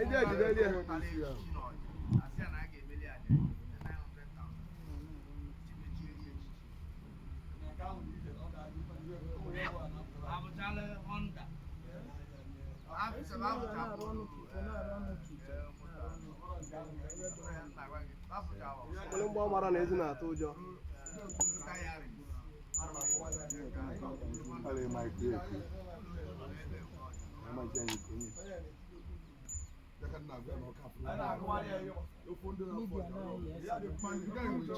Ndị ejidere ya. Na-arụ ọnụ ka ite, na-arụ ọnụ ka ite, na-arụ ọnụ ka Onye mgba mara na ezi na-atụ ụjọ. Media na-ayị ese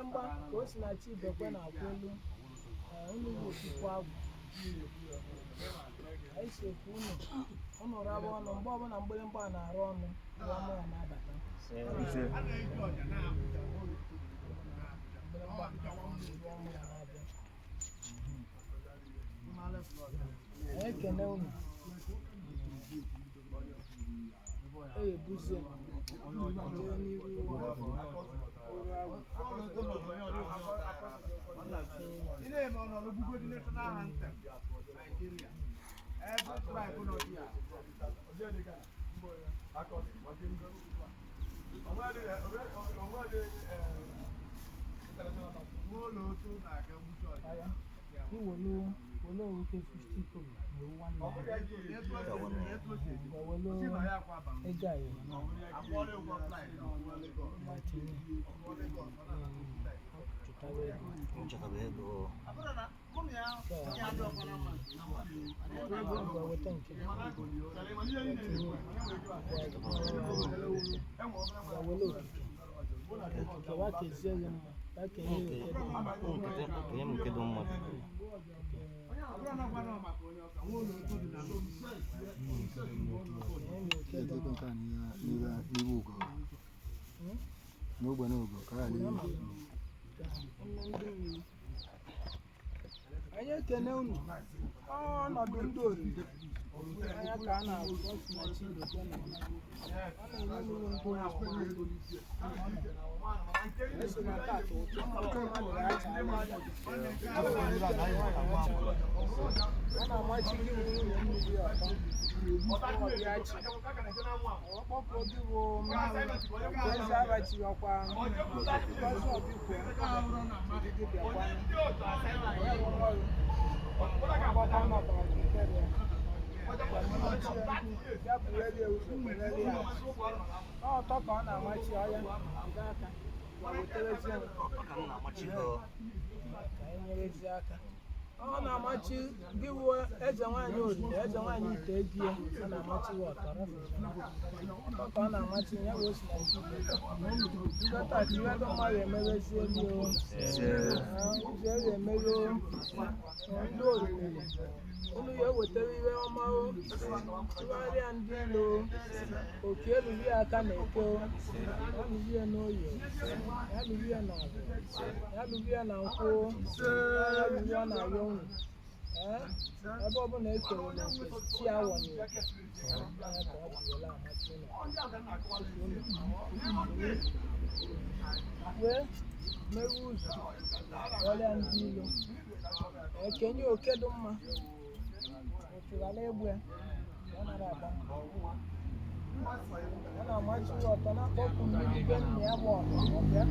mgba ka o si na chi Ibekwe na-akwụ elu. Ee, unu bụ okpukpu agwụ anyị si ekwu unu, unu raba ọnụ mgbe ọbụla mgbịrịmgba a na-arụ ọnụ, iwe ọma ya na-abata. Mgbịrịmgba iwe ọma ya na-abịa. Anyị ekene unu. E ebuzie jee n'iru agwụ. Iwelu wele oke 50 kobo na ewu 1 naira, welu ego ayọrọ na ma tinye chụtara ego. Nchekaba ego. Nke a ngwa, weta nke tinye ngwa, wele okike okike wa kezie gị mma, wa kenye ya oke dị mma. Kenye m nke dị mma. Kenye ya oke dị mma. N'ihu ugo n'ogbe n'ugo ka a ghara Ndị mmiri, anyị ekene unu. Ọnọdụ ndị oriri anya ka a na-agụ si na chi Ibekwe na ọ na-enye m ihe mkpụrụ. Esi na taata ụtụ mmadụ ga-acha anya. A na-amachi gị bụ nwunye mmiri ọtọ ọbịa chi ọkpọkọ gị bụ eze abachi ọkwa ngozi ọbịkwe odidi bịakwa ya bụ ọrụ agbakọ mabara gị nke dị ya bụreli ụzọ bụreli ya ọtọ ka ọ na-amachi ọya jide aka ma weterezie m. Ka m na-amachi go. Ka anyị nyerezie aka. Ọ na-amachi gị wuo eze nwaanyị oriri, eze nwaanyị ite ego ya. Ọ na-amachi ya ọtọ ọtọ ka ọ na-amachi ya bụ osi na nchi ndị tata iwe dị mmadụ emerezie gị o. Ụzọ eri emeghe o. Ndị oriri, unu ya ewetara iwe ọma o, tụgharịa ndị ilo o, oke eruru ya aka na eke o, ya lụrụ ya n'oyi o, ya lụrụ ya na agụ, ya lụrụ ya na nkwụ o, ya lụrụ ya na ayọ unu. Ee, ebe ọbụla e kere na oke chi awọnyere ya ka ọ ji were amachi unu wee mewe ụzọ ọrịa ndị ilo ekenye oke dị mma otu ghara egbu ya ka ọ nara agba mbọ. Ọ na-amachi ya ọtọ na-akpọpụ mmiri be nna ya bụ ọlụlụ ọbịa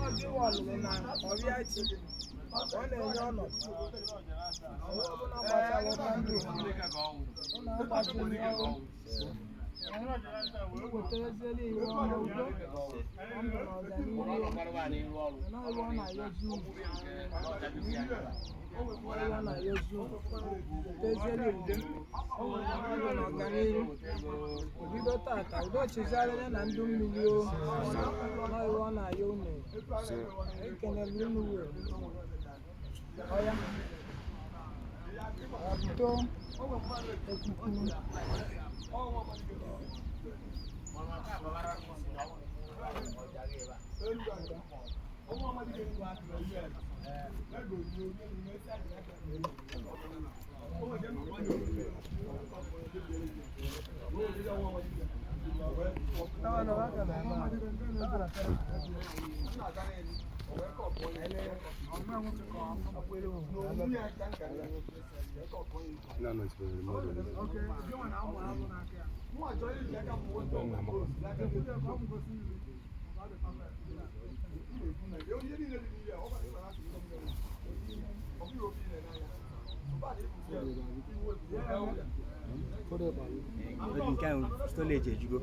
ọ dịwa ọlụlụ na ọbịa chi ọ na-enye ọnọdụ onye ọbụla gbachara ụta ndụ ụnụ agbaziri ọrụ ewetareziela iwu ọma, udo na ndụ na ọganihu. Anaghị ọ na-ayọzi unu, ọ na-ayọzi unu weteziela udo ndụ na ọganihu. Obido tata, udo chizarịrị na ndụ mmiri o naghị ọ na-ayọ unu. Ekenere unu wee ọya ọtọ ekuku. Nke ahụ stọleji ejugo.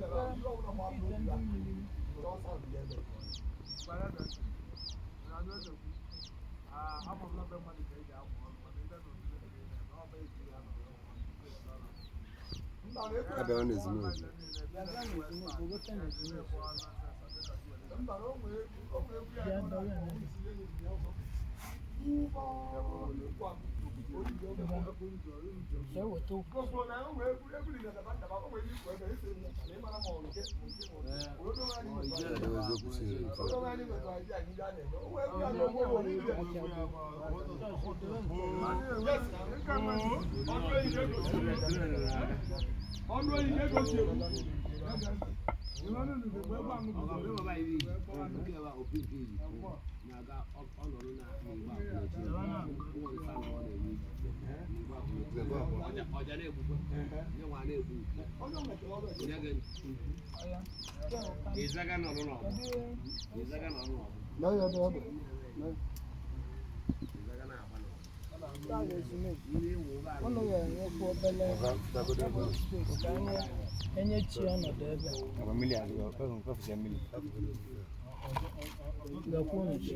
Abịara n'ezumezu. Bịa dọrọ ya n'ebe. Jee weta okwu. Eziokwu siri ike. Ụnụ ga-enwekwa obele space ka enye chi ọnọdụ ebe a. Agba mmiri adịghị, ọ kpọfụsịa mmiri. Gakwuo unu chi.